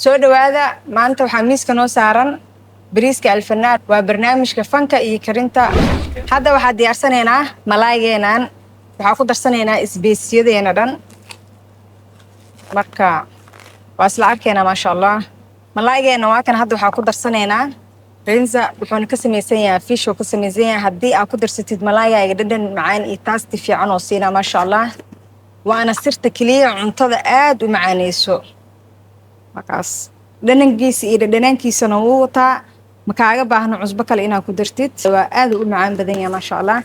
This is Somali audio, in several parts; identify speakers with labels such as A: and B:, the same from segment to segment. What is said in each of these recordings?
A: Soo dhowaada. Maanta waxaa miiska noo saaran bariiska Alfanaar. Waa barnaamijka fanka iyo karinta. Hadda waxaa diyaarsanaynaa malaaygeenan, waxaa ku darsanaynaa isbeesiyadeena dhan. Marka waa isla arkaynaa, maasha Allah. Malaaygeena waa kan. Hadda waxaa ku darsanaynaa rinza. Wuxuuna ka samaysan yahay fish oo ka samaysan yahay. Haddii aad ku darsatid malaaygaaga, dhadhan macaan iyo taste fiican oo siinaa, maasha Allah. Waana sirta keliya cuntada aad u macaaneyso. Markaas dhadhankiisa iyo dhadhanaankiisana wuu wataa, ma kaaga baahno cusbo kale inaad ku dartid. Waa aad u macaan badan yahay, maasha Allah.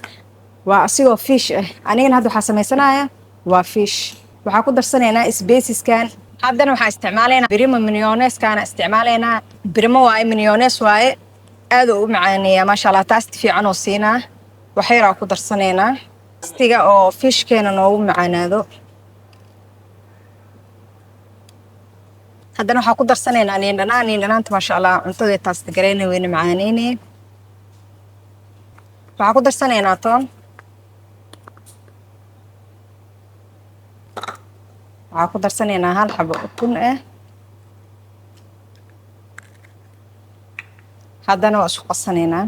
A: Waa asigoo fish ah. Anigana hadda waxaa sameysanaya waa fish. Waxaa ku darsanaynaa spiceskan. Haddana waxaa isticmaalaynaa Primo mayonnaiseskaana isticmaalaynaa. Primo waaye, mayonnaise waaye, aad u macaaneeyaa, maasha Allah. Taste fiican oo siinaa. Waxyaraa ku darsanaynaa stiga oo fishkeena noogu macaanaado. Haddana waxaa ku darsanaynaa liin dhanaan. Liin dhanaanta, maasha Allah, cuntada taste gareyna, weyna macaaneyne. Waxaa ku darsanaynaa toon. Waxaa ku darsanaynaa hal xabo ukun ah. Haddana waa isku qasanaynaa.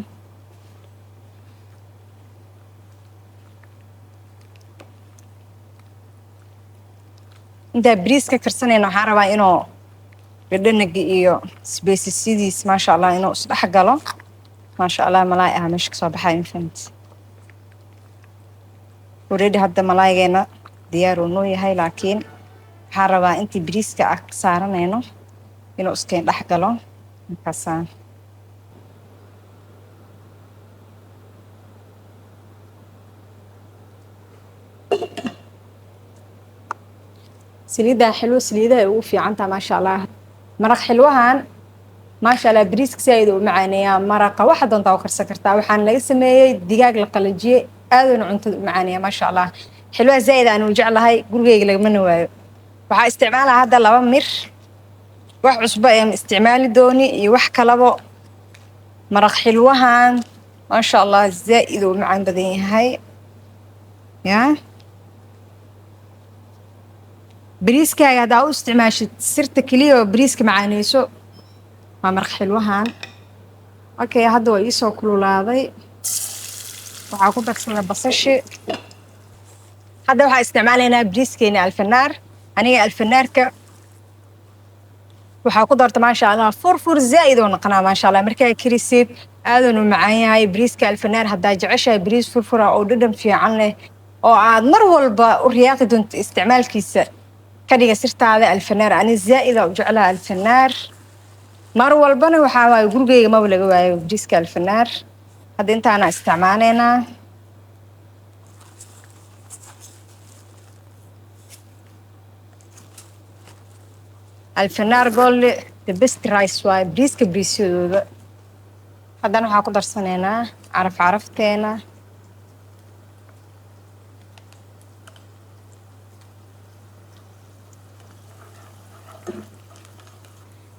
A: Intaa bariis ka karsanayna, waxaan rabaa inuu dhadhanaga iyo spicesyadiis, maasha Allah, inuu isdhex galo, maasha Allah. Malaay ah meesha kasoo baxaya infant already. Hadda malaaygeena diyaar uu noo yahay, laakiin waxaan rabaa intii bariiska ah ka saaranayno inuu iskeen dhex galo. Markaasaa saliiddaa xilwo, saliidaha ugu fiicantaha, maasha Allah. Maraq xilwahan, maasha Allah, bariiska si ayada u macaaneeyaa. Maraqa waxa doontaa u karsan kartaa. Waxaan laga sameeyey digaag la qalajiyey, aaduna cuntada u macaaneeya, maasha Allah. Xilwaha zaa'id aan u jeclahay, gurigeyga lagamana waayo. Waxaa isticmaalaa hadda laba mir. Wax cusbo ayaan isticmaali dooni iyo wax kalabo. Maraq xilwahan, maasha Allah, zaa'id uu macaan badan yahay. Ya bariiskaaga haddaa u isticmaashid, sirta keliya oo bariiska macaaneyso waa maraq xilwahan. Okay, hadda waa iisoo kululaaday. Waxaa ku darsada basashi. Hadda waxaa isticmaalaynaa bariiskeena Alfanaar. Aniga Alfanaarka waxaa ku darta, maasha Allah, furfur zaa'id oo noqonaa, maasha Allah. Markaa karisid, aadan u macaan yahay bariiska Alfanaar. Haddaa jeceshahay bariis furfura oo dhadhan fiican leh oo aad mar walba u riyaaqi doonto isticmaalkiisa, ka dhiga sirtaada Alfanaar. Ani zaa'ida u jeclaha Alfanaar. Mar walbana waxaa waaye gurigeyga maba laga waayo bariiska Alfanaar. Hadda intaana isticmaalaynaa. Alfanaar Gold, the best rice waaye, bariiska bariisyadooda. Haddana waxaa ku darsanaynaa caraf carafteena.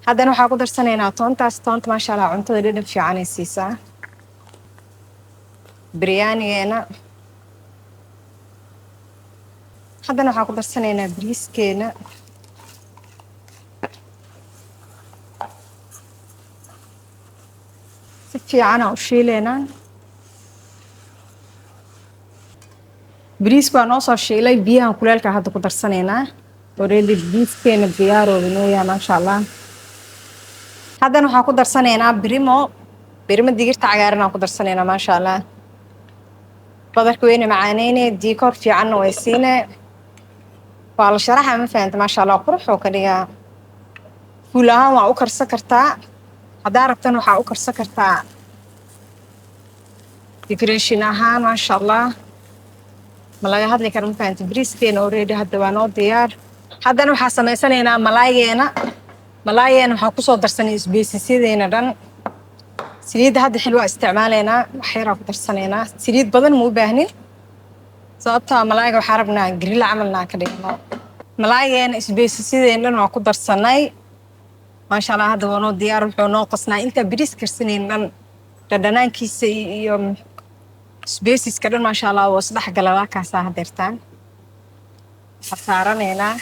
A: Haddana waxaa ku darsanaynaa toontaas. Toonta, maasha Allah, cuntada dhadhan fiicanay siisaa. Biryaanigeena haddana waxaa ku darsanaynaa bariiskeena. Si fiicanaa u shiileynaa. Bariiska waa noo soo shiilay. Biyahan kuleelka hadda ku darsanaynaa. Already bariiskeena diyaarooda noo yahay, maasha Allah. Haddana waxaa ku darsanaynaa Primo. Primo digirta cagaaran aan ku darsanaynaa, maasha Allah. Badarka weyne macaaneyne, diikoor fiicanna way siine. Waa la sharaxa, ma fahanta? Maasha Allah, quruxoo ka dhigaa. Fuul ahaan waa u karsan kartaa. Haddaa rabtana waxaa u karsan kartaa decoration ahaan, maasha Allah. Ma laga hadli karo, ma fahanta? Bariiskeena already hadda waa noo diyaar. Haddana waxaa samaysanaynaa malaaygeena. Malaaygeena waxaa kusoo darsanay spicesyadeena dhan. Saliidda hadda xilwaa isticmaalaynaa, wax yaraa ku darsanaynaa. Saliid badan ma u baahnin, sababtaa malaayga waxaa rabnaa grill camalnaa ka dhigno. Malaaygeena spicesyadeena dhan waa ku darsanay, maasha Allah. Hadda waa noo diyaar. Wuxuu noo qasnaa intaa bariis karsanayn dhan, dhadhanaankiisa iyo spiceska dhan, maasha Allah, waa isdhex gala. Waa kaasaa hadeertaan waxaa saaranaynaa.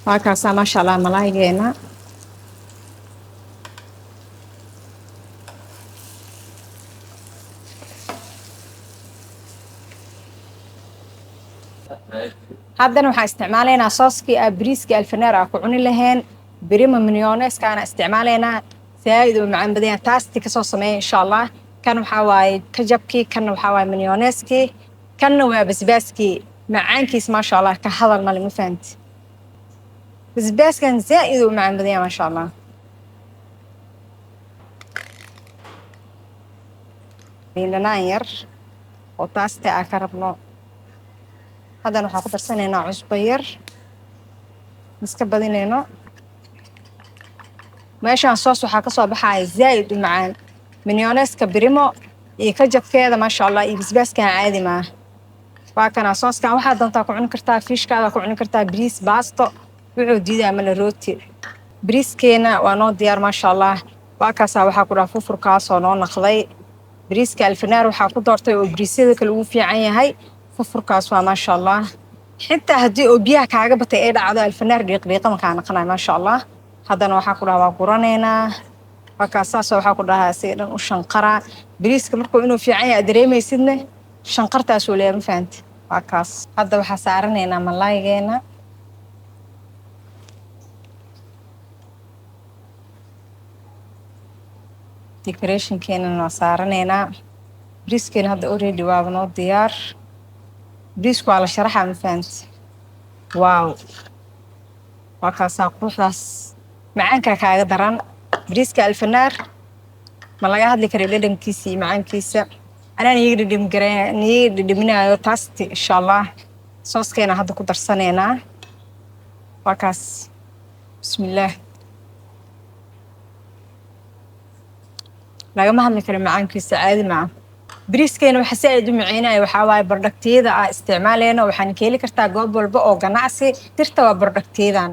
A: Waa kaasaa, maasha Allah, malaaygeena. Haddana waxaan isticmaalaynaa sooskii aa bariiskii alfaneer aa ku cuni laheen. Primo mayonnaise-kaana isticmaalaynaa, zaaid oo macaan badan yahay. Taasti kasoo sameeya, insha Allah. Kan waxaa waaye ketchupkii, kanna waxaa waaye mayonnaise-kii, kanna waa basbaaskii. Macaankiis, maasha Allah, ka hadal male. Ma fahanti? Basbaaskan zaaid oo macaan badan yahay, maasha Allah. Liin dhanaan yar oo taasti aa ka rabno. Haddana waxaan ku darsanaynaa cusbo yar, iska badinayno. Meeshaan soos waxaa kasoo baxaya zaaid u macaan, mayonnaise-ka Primo iyo ketchupkeeda, maasha Allah, iyo basbaaskan caadi maaha. Waa kanaa sooskan. Waxaad doontaa ku cuni kartaa, fishkaada ku cuni kartaa, bariis, baasto, wuxuu diidaa male, rooti. Bariiskeena waa noo diyaar, maasha Allah. Waa kaasaa, waxaa ku dhaha fufurkaasoo noo naqday. Bariiska alfanaar waxaa ku doortay oo bariisyada kale ugu fiican yahay fufurkaas waa, maasha Allah. Xitaa haddii oo biyaha kaaga batay ay dhacdo, alfanaar dhiiqdhiiqa makaa naqanay, maasha Allah. Haddana waxaa ku dhaha waa guranaynaa. Waa kaas, saasoo waxaa ku dhahaa asiga dhan u shanqaraa. Bariiska markuu inuu fiican yahay aad dareemaysidne, shanqartaasuu leeyahay, ma fahanti? Waa kaas. Hadda waxaa saaranaynaa malaaygeena. Decorationkeenana waa saaranaynaa. Bariiskeena hadda already waaba noo diyaar. Bariisku waa la sharaxaa, ma fahanti? Wow, waa kaasaa quruxdaas, macaankaa kaaga daran. Bariiska alfanaar ma laga hadli kara dhadhankiisa iyo macaankiisa. Anaa niiga dhadham niiga dhadhaminayo taasti, insha Allah. Sooskeena hadda ku darsanaynaa. Waa kaas, bismillaah. Lagama hadli karo macaankiisa, caadi maa. Bariiskeena waxa si aad u maceynaya waxaa waaye productyada aa isticmaaleyno. Waxaan ka heli kartaa goob walba oo ganacsi. Sirta waa productyadan.